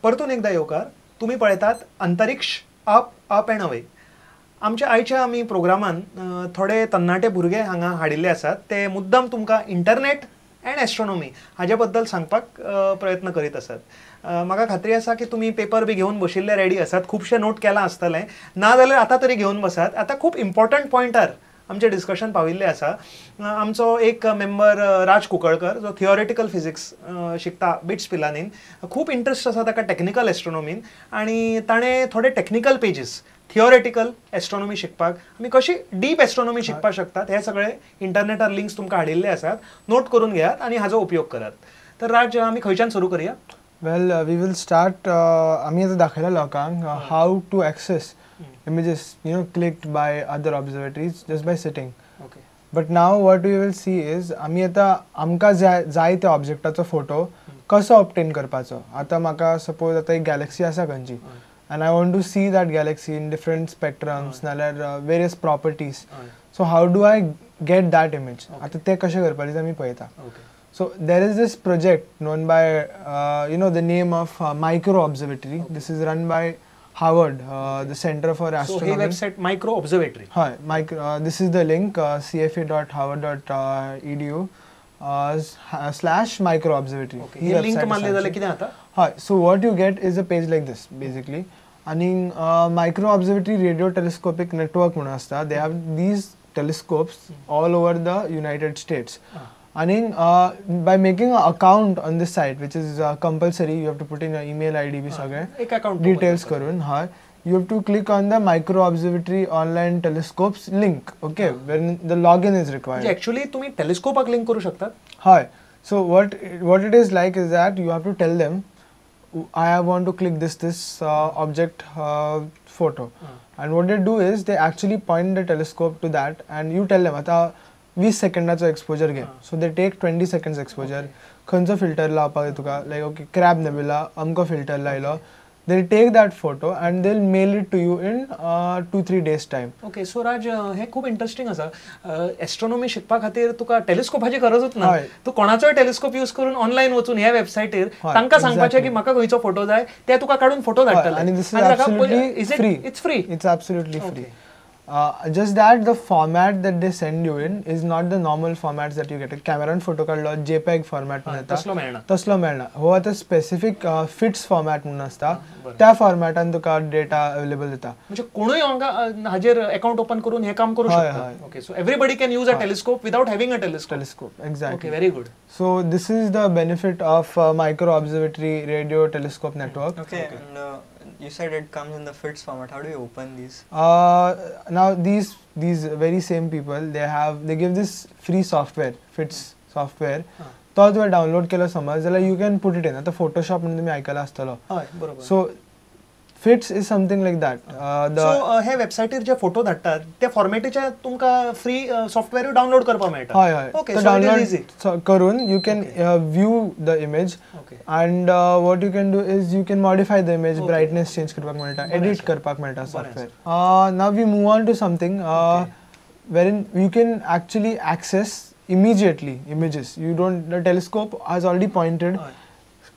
परतून एकदा येवकार. तुमी पळयतात अंतरिक्ष अप अप अँड अवे. आमच्या आयच्या आमी प्रोग्रामान थोडे तरणाटे भुरगे हांगा हाडिल्ले आसात. ते मुद्दम तुमकां इंटरनेट अँड एस्ट्रोनॉमी हाजे बद्दल सांगपाक प्रयत्न करीत आसात. म्हाका खात्री आसा की तुमी पेपर बी घेवन बशिल्ले रेडी आसात, खुबशे नोट केलां आसतलें, ना जाल्यार आतां तरी घेवन बसात. आतां खूब इम्पॉर्टंट पॉयंटार आमचें डिस्कशन पाविल्लें आसा. आमचो एक मेंबर राज कुंकळकर जो थियोरेटिकल फिजिक्स शिकता बिट्स पिलानीन, खूब इंट्रस्ट आसा ताका टॅक्निकल एस्ट्रोनॉमीन आनी ताणें थोडे टॅक्निकल पेजीस थियोरेटिकल एस्ट्रोनॉमी शिकपाक आमी कशी डीप एस्ट्रोनॉमी शिकपाक शकतात हे सगळे इंटरनेटार लिंक्स तुमकां हाडिल्ले आसात. नोट करून घेयात आनी हाजो उपयोग करात. तर राज, आमी खंयच्यान सुरू करया? वेल, we will start. आमी आतां दाखयला लोकांक how to access images, you know, clicked by other observatories just by sitting. Okay. But now what we will see is आमी आतां आमकां जाय त्या ऑब्जेक्टाचो फोटो कसो ऑब्टेन करपाचो. आतां म्हाका सपोज आतां एक गॅलेक्सी आसा खंयची and I want to see that galaxy in different spectrums नाल्यार various properties. So how do I get that image? आतां तें कशें करपाचें तें आमी पळयता. So there is this project known by you know the name of Micro Observatory. This is run by Harvard, the Center for Astronomy. So, hey website Micro Observatory. Hi, micro. This is the link cfa.harvard.edu slash micro observatory. Okay. He link मारले जाल्यार कितें जाता? Hi. So what you get is a page like this basically. आणि Micro Observatory Radio Telescopic Network म्हणून असता. They have these telescopes all over the United States. आणि by making an account on this site, which is compulsory, you have to put in your email ID बी सगळें एक account details करून, हय, you have to click on the Micro Observatory online telescopes link, okay, when the login is required. Actually तुम्ही टेलिस्कोपाक link करू शकतात. हय. So what it is like is that you have to tell them I want to click this object photo, and what they do is they actually point the telescope to that and you tell them आता 20 सेकंडाचो exposure घे. So they take 20 seconds exposure. खंयचो filter लावपाक जाय तुका, लायक okay crab nebula अमको filter लायलो, they take that photo and they mail it to you in 2-3 days time. Okay. So Raj, हें खूब इंट्रस्टिंग आसा. एस्ट्रोनॉमी शिकपा खातीर तुका टेलिस्कोपाची गरजूच ना. तूं कोणाचोय टेलिस्कोप यूज करून ऑनलायन वचून ह्या वेबसायटीर तांकां सांगपाचें की म्हाका खंयचो फोटो जाय, ते तुका काडून फोटो धाडटले. आनी this is absolutely free. It's free. It's absolutely free. Just that the format that they send you in is not the normal formats that you get. कॅमेरान photo काडलो JPEG format म्हणून येता, तसलो मेळना. तसलो मेळना. हो आतां स्पेसिफीक फिट्स फॉर्मॅट म्हणून आसता, त्या फॉर्मॅटान तुका डेटा अवेलेबल जाता. म्हणजे कोणूय हाजेर अकाउंट ओपन करून हें काम करू शकता. Okay. So everybody can use a telescope without having a telescope. Telescope, exactly. Okay, very good. So this is the benefit of Micro Observatory Radio Telescope Network. Okay. You said it comes in the FITS format. How do you open these? Now these very same people, they give this free software, FITS software. तो तुवें download केलो समज जाल्यार you can put it in. आतां Photoshop म्हणून तुमी आयकलां आसतलो. हय, बरोबर. So FITS is something like that. So हे वेबसायटीर जे फोटो धाडटात त्या फॉर्मेटीचे तुमकां फ्री सॉफ्टवेअरूय डाउनलोड करपाक मेळटा. हय हय. Okay, so it is easy. करून you can view the image and what you can do is you can modify the image, brightness change करपाक मेळटा, एडिट करपाक मेळटा software. Now we move on to something wherein you can actually access immediately images. You don't, the telescope has already pointed,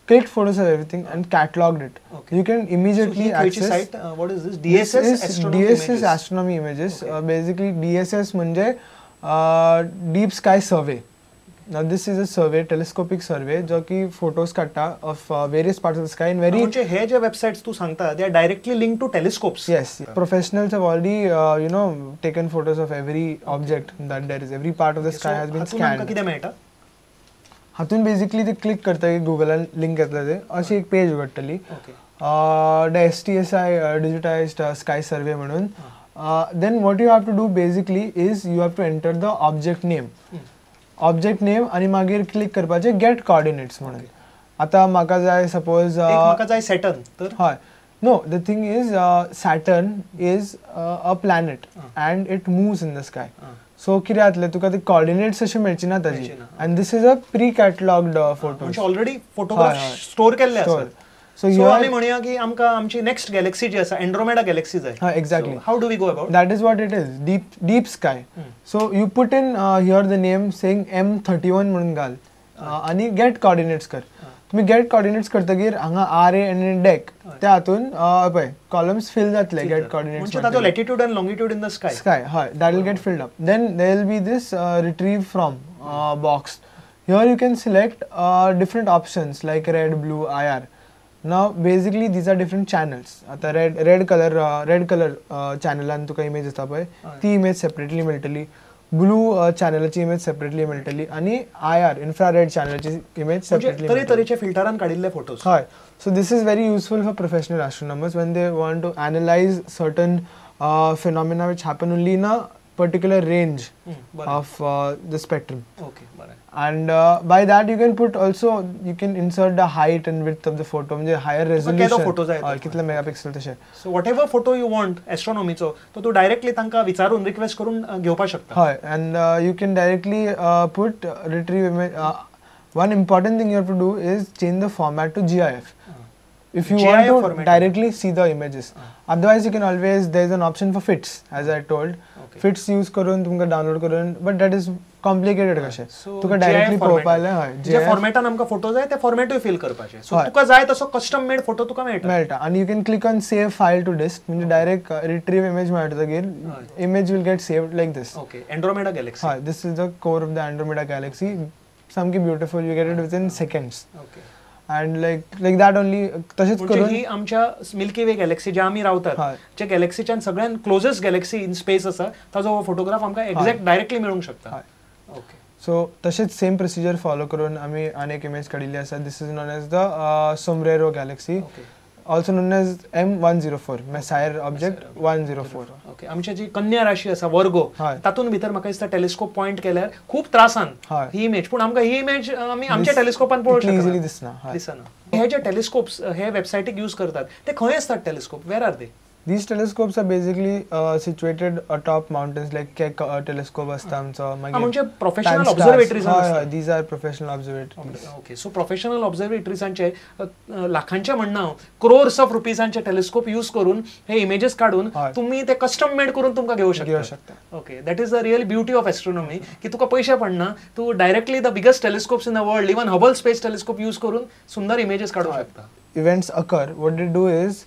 clicked photos of everything and catalogued it. Okay. You can immediately so access. Site, what is this? DSS this is Astronomy DSS Images. Astronomy Images. Okay. Basically DSS manje Deep Sky Survey. Now this is a survey, telescopic survey, जो की photos काडटा of various parts of the sky in very. म्हणजे हे जे websites तू सांगता, they are directly linked to telescopes. Yes, professionals have already you know taken photos of every object that there is. Every part of the sky has been हातून आमकां scanned. कितें मेळटा? हातून basically ते क्लिक करता की गुगलान लिंक येतले ते अशी एक पेज उघडटली. The STSI digitized sky survey म्हणून. Then what you have to do basically is you have to enter the object name. Object name आनी मागीर क्लिक करपाचें गेट कॉर्डिनेट्स म्हणून. आतां म्हाका जाय सपोज म्हाका जाय सॅटर्न तर. हय. No, the thing is Saturn is a planet and it moves in the sky. So कितें जातलें तुका ते कॉर्डिनेट्स अशे मेळचे ना ताजी. And this is a pre catalogued photo. म्हणजे ऑलरेडी फोटोग्राफ स्टोर केल्ले आसात. सो आमी म्हणया की आमकां आमची नेक्स्ट गॅलेक्सी जी आसा एंड्रोमेडा गॅलेक्सी जाय. हय, exactly. How do we go about? That is what it is, deep sky. So you put in here the name saying M31 म्हणून घाल आनी गेट कॉर्डिनेट्स कर. तुम्ही गेट कॉर्डिनेट्स करतकीर हांगा आर ए आनी डेक त्या हातून पळय कॉलम्स फिल जातले गेट कॉर्डिनेट्स म्हणजे ताजो latitude and longitude in the sky sky हय that will get filled up. Then there will be this retrieve from box. Here you can select different options like red, blue, IR. Now basically these are different channels. आता red colour चॅनलान तुका image येता पळय ती image separately मेळटली, blue चॅनलाची image separately मेळटली आनी IR infrared चॅनलाची image separately. तरेतरेचे फिल्टरान काडिल्ले फोटोज. हय. So this is very useful for professional astronomers when they want to analyze certain phenomena which happen only in a particular range of the spectrum. Okay, बरं. And by that you can put also, you can insert the height and width of the photo, म्हणजे higher resolution. Photo जाय कितले megapixel तशे. So whatever photo you want astronomyचो तो तू directly तांकां विचारून request करून घेवपाक शकता. हय. And you can directly put retrieve image. One important thing you have to do is change the format to GIF. If you want to format directly see the images. Otherwise you can always, there is an option for FITS, as I told. Okay. FITS use करून तुमका download करून, but that is complicated कशें. तुका directly पळोवपाक जाय. हय, जे फॉर्मेटान आमकां photo जाय ते फॉर्मेटूय फिल करपाचे. सो तुका जाय तसो कस्टम मेड फोटो तुका मेळटा. आनी you can click on save file to disk, म्हणजे डायरेक्ट रिट्रीव इमेज मेळटकीर image will get saved like this. Okay, Andromeda galaxy. हय, this is the core of the Andromeda galaxy. सामकी beautiful, you get it within seconds. Okay. And like that only तशेंच करून ही आमच्या milky वे Galaxy ज्या आमी रावतात ज्या गॅलेक्सीच्यान सगळ्यान क्लोजस्ट गॅलेक्सी इन स्पेस आसा ताजो फोटोग्राफ आमकां एक्झॅक्ट डायरेक्टली मेळूंक शकता. ओके. सो तशेंच सेम प्रोसिजर फॉलो करून आमी आनी एक इमेज काडिल्ली आसा. This is known as the Sombrero galaxy, also known as M104, Messier object 104. Okay. आमची जी कन्या राशी आसा वर्गो तातूंत भितर म्हाका दिसता टेलिस्कोप पॉइंट केल्यार खूब त्रासान ही इमेज, पूण आमकां ही इमेज आमी आमच्या टेलिस्कोपान पळोवंक शकता, इझिली दिसना. दिसना. हे जे टेलिस्कोप्स हे वेबसायटीक यूज करतात ते खंय आसतात telescope, where are they? These telescopes are basically situated atop mountains, like Keck telescope असता आमचो. म्हणजे professional observatories. These are professional observatories. Okay. So professional ऑब्झर्वेटरीजांचे लाखांचे म्हणना क्रोर्स ऑफ रुपीजांचे टेलिस्कोप यूज करून हे इमेजेस काडून तुम्ही ते कस्टम मेड करून तुमकां घेवंक शकता. Okay, that is the real beauty of astronomy की तुका पयशे पडना, तूं directly the biggest telescopes in the world, even Hubble space telescope use करून सुंदर इमेजेस काडूंक शकता. Events occur, what they do is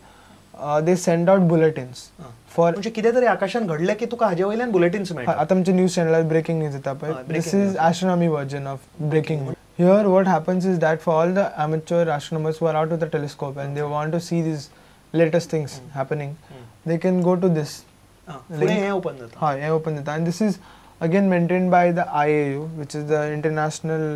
they send out bulletins for, म्हणजे कितें तरी आकाशान घडलें की तुका हाजे वयल्यान बुलेटिन्स मेळटा. आतां आमच्या न्यूज चॅनलार ब्रेकिंग न्यूज येता पळय, this is astronomy version of breaking news. Here what happens is that for all the amateur astronomers who are out with the telescope and they want to see these latest things happening, they can go to this link. हें open जाता. हय, हें open जाता. And this is again maintained by the IAU, which is the International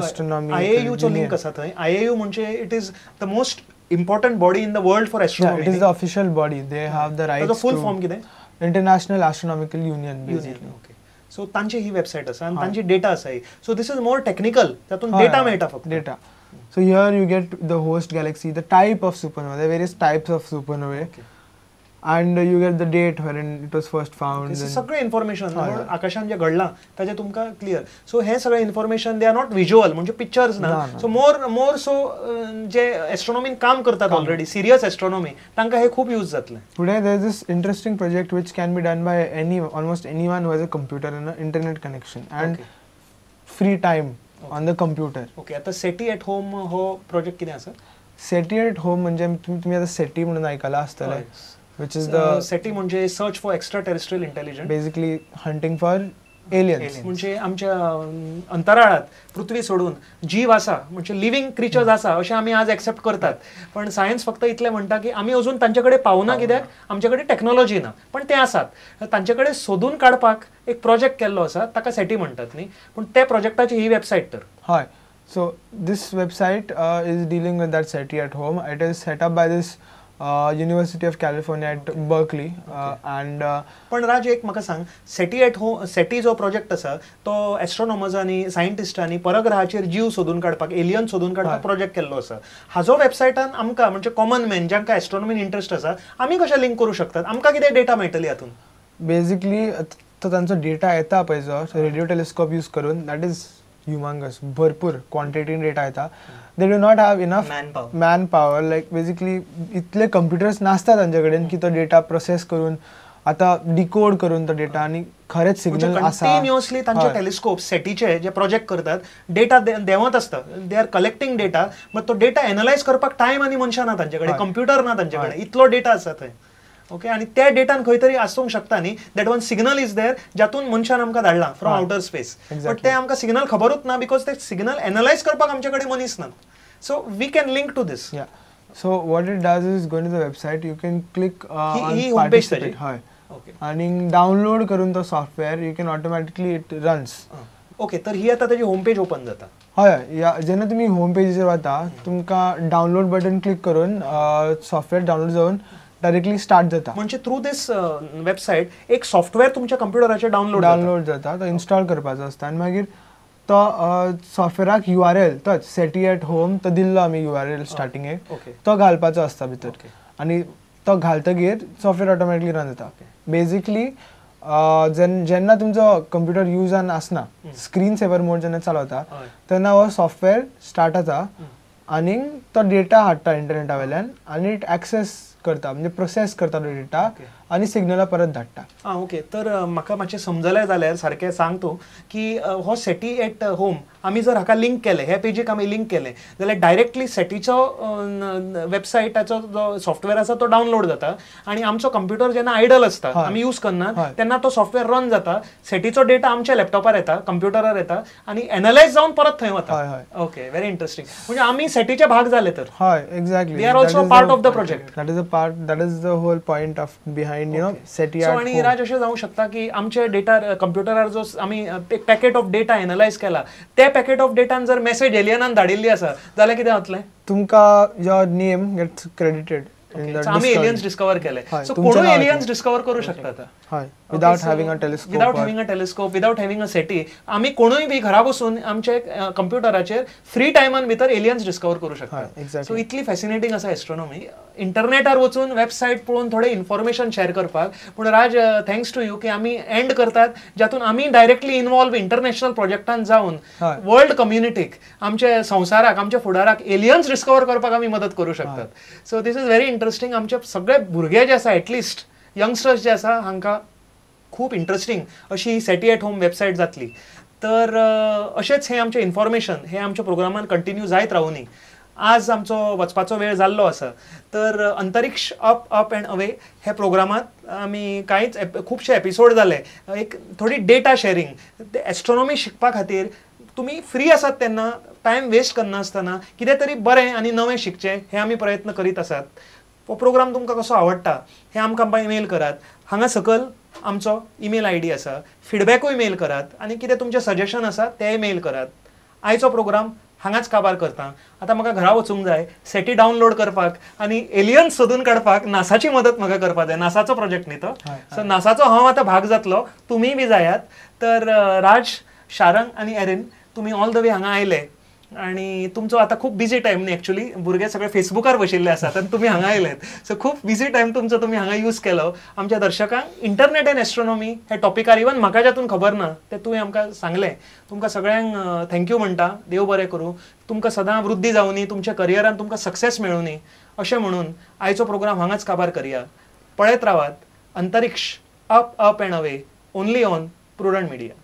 Astronomy. IAU चो link आसा थंय. IAU म्हणजे it is the most important body in the world for astronomy. Yeah, it is the official body. They have the rights. ताजो full form कितें? International Astronomical Union, basically. Okay. So तांची ही website आसा आनी तांची data आसा ही. So this is more technical. तातूंत data मेळटा फक्त. Data. So here you get the host galaxy, the type of supernova. There are various types of supernovae. Okay. And you get the date when it was first found. सगळें information आकाशान जें घडलां ताजें तुमकां clear. So हें सगळें information they are not visual, म्हणजे pictures ना. So मोर so जे एस्ट्रोनॉमीन काम करतात ऑलरेडी सिरियस एस्ट्रोनॉमी तांकां हें खूब यूज जातलें. Today there is this interesting project which can be done by any almost anyone who has a computer and internet connection and free time on the computer. Okay. आतां सेटी at home हो project कितें आसा? सेटी at home म्हणजे तुमी आतां सेटी म्हणून आयकलां आसतलें, which is the SETI म्हणजे search for extraterrestrial intelligence, basically hunting for aliens. म्हणजे आमच्या अंतराळात पृथ्वी सोडून जीव आसा, म्हणजे लिव्हिंग क्रिचर्स आसा अशें आमी आज एक्सेप्ट करतात, पण सायन्स फक्त इतलें म्हणटा की आमी अजून तांचे कडेन पावना कित्याक आमचे कडेन टॅक्नॉलॉजी ना, पण ते आसात. तांचे कडेन सोदून काडपाक एक प्रोजेक्ट केल्लो आसा, ताका सेटी म्हणटात न्ही. पूण त्या प्रोजेक्टाची ही वेबसायट तर. हय. So this website is dealing with that SETI at home. It is set up by this University of California at Berkeley. And पण राज एक म्हाका सांग, सेटी एट होम, सेटी जो प्रोजेक्ट आसा तो एस्ट्रोनॉमर्सांनी सायंटिस्टांनी परग्रहाचेर जीव सोदून काडपाक, एलियन सोदून काडपाक प्रोजेक्ट केल्लो आसा. हाजो वेबसायटान आमकां म्हणजे कॉमन मॅन जांकां एस्ट्रोनॉमीन इंट्रस्ट आसा आमी कशें लिंक करूं शकतात, आमकां कितें डेटा मेळटली हातूंत? बेसिकली तो तांचो डेटा येता पळय जो रेडियो टेलिस्कोप यूज करून, that is humongous, भरपूर क्वांटिटीन डेटा येता. They do not have enough man power, like basically इतले कंप्युटर्स नासता तांचे कडेन की तो डेटा प्रोसेस करून आतां डिकोड करून तो डेटा आनी खरेंच सिग्नल आसा कंटिन्युअसली तांचे टेलिस्कोप सेटीचे जे प्रोजेक्ट करतात डेटा देंवत आसता, they are collecting data, but तो डेटा एनलायज करपाक टायम आनी मनशां ना तांचे कडेन, कंप्युटर ना तांचे कडेन, इतलो डेटा आसा थंय. ओके, आनी त्या डेटान खंय तरी आसूंक शकता न्ही that one signal is there जातून मनशान आमकां धाडला फ्रॉम आउटर स्पेस, बट ते आमकां सिग्नल खबरूच ना because ते सिग्नल एनलायज करपाक आमचे कडेन मनीस ना. So we can link to this. So what it does is go to the website, you can click on participate. हय, आनी डाउनलोड करून तो software you can automatically it runs. Okay, तर ही आता ताजी होम पेज ओपन जाता. हय, जेन्ना तुमी होम पेजीचेर वता तुमकां डाउनलोड बटन क्लिक करून सॉफ्टवेअर डाउनलोड जावन डायरेक्टली स्टार्ट जाता. म्हणजे थ्रू this website एक सॉफ्टवेअर तुमच्या कंप्युटराचेर डाउनलोड जाता, तो इन्स्टॉल करपाचो आसता आनी मागीर तो सॉफ्टवेअराक URL तोच सेटी एट होम तो दिल्लो आमी URL स्टार्टिंगेक, तो घालपाचो आसता भितर आनी तो घालतगीर सॉफ्टवेअर ऑटोमॅटिकली रन जाता. बेजिकली जेन्ना तुमचो कंप्युटर युजान आसना, स्क्रीन सेवर मोड जेन्ना चालवता तेन्ना हो सॉफ्टवेअर स्टार्ट जाता आनी तो डेटा हाडटा इंटरनेटा वयल्यान आनी it access करता, म्हणजे प्रोसेस करता तो डेटा आनी सिग्नला परत धाडटा. आं ओके, तर म्हाका मातशें समजलें जाल्यार सारकें सांग तूं की हो सेटी एट होम आमी जर हाका लिंक केलें, ह्या पेजीक आमी लिंक केलें जाल्यार डायरेक्टली सेटीचो वेबसायटाचो जो सॉफ्टवेअर आसा तो डावनलोड जाता आनी आमचो कंप्युटर जेन्ना आयडल आसता आमी यूज करना तेन्ना तो सॉफ्टवेअर रन जाता, सेटीचो डेटा आमच्या लॅपटॉपार येता, कंप्युटरार येता आनी एनलायज जावन परत थंय वता. Okay, very interesting. म्हणजे आमी सेटीचे भाग जाले तर. हय, exactly, we are also part of the project. That is a part, that is the whole point of behind you know SETI. So आनी राज अशें जावंक शकता की आमचे डेटा कंप्युटरार जो आमी एक पॅकेट ऑफ डेटा एनलायज केला त्या पॅकेट ऑफ डेटान जर मेसेज एलियनान धाडिल्ली आसा जाल्यार कितें जातलें? तुमकां your name gets credited. आमी एलियन्स डिस्कवर केले, सो कोणूय एलियन्स डिस्कवर करू शकता. हय, without having a telescope, without having a telescope, without having a SETI आमी कोणूय बी घरा बसून आमचे कंप्युटराचेर फ्री टायमान भितर एलियन्स डिस्कवर करू शकता. सो इतली फॅसिनेटींग आसा एस्ट्रोनॉमी. इंटरनेटार वचून वेबसायट पळोवन थोडें इन्फॉर्मेशन शेअर करपाक. पूण राज, thanks to you की आमी एंड करतात जातून आमी डायरेक्टली इन्वॉल्व इंटरनॅशनल प्रोजेक्टान जावन वर्ल्ड कम्युनिटीक, आमच्या संवसाराक, आमच्या फुडाराक एलियन्स डिस्कवर करपाक आमी मदत करू शकतात. So this is very interesting. आमचे सगळे भुरगे जे आसा, एटलिस्ट यंगस्टर्स जे आसा, हांकां खूब इंट्रस्टींग अशी सेटी एट होम वेबसायट जातली. तर अशेंच हें आमचें इन्फॉर्मेशन हें आमच्या प्रोग्रामान कंटिन्यू जायत रावुनी. आज आमचो वचपाचो वेळ जाल्लो आसा. तर अंतरिक्ष अप अप अँड अवे हे प्रोग्रामांत आमी कांयच खुबशे एपिसोड जाले, एक थोडी डेटा शेअरिंग, ते एस्ट्रोनॉमी शिकपा खातीर तुमी फ्री आसात तेन्ना टायम वेस्ट करनासतना कितें तरी बरें आनी नवें शिकचें हें आमी प्रयत्न करीत आसात. हो प्रोग्राम तुमकां कसो आवडटा हें आमकां मेल करात. हांगा सकयल आमचो ईमेल ID आसा, फिडबॅकूय मेल करात आनी कितें तुमचें सजेशन आसा तेंय मेल करात. आयचो प्रोग्राम हांगाच काबार करता. आतां म्हाका घरा वचूंक जाय, सेटी डावनलोड करपाक आनी एलियन्स सोदून काडपाक नासाची मदत म्हाका करपाक जाय. नासाचो प्रोजेक्ट न्ही तो, सो नासाचो हांव आतां भाग जातलो, तुमीय बी जायात. तर राज, शारंग आनी एरिन, तुमी ऑल the way हांगा आयले आनी तुमचो आतां खूब बिजी टायम न्ही, एक्चुअली भुरगे सगळे फेसबुकार बशिल्ले आसात आनी तुमी हांगा आयलेत, सो खूब बिजी टायम तुमचो तुमी हांगा यूज केलो. आमच्या दर्शकांक इंटरनेट अँड एस्ट्रोनॉमी हे टॉपिकार इवन म्हाका जातून खबर ना तें तुवें आमकां सांगलें. तुमकां सगळ्यांक thank you म्हणटा. देव बरें करूं, तुमकां सदां वृद्धी जावनी, तुमच्या करियरान तुमकां सक्सेस मेळुनी अशें म्हणून आयचो प्रोग्राम हांगाच काबार करया. पळयत रावात Antariksh up up and away, only on Prudent Media.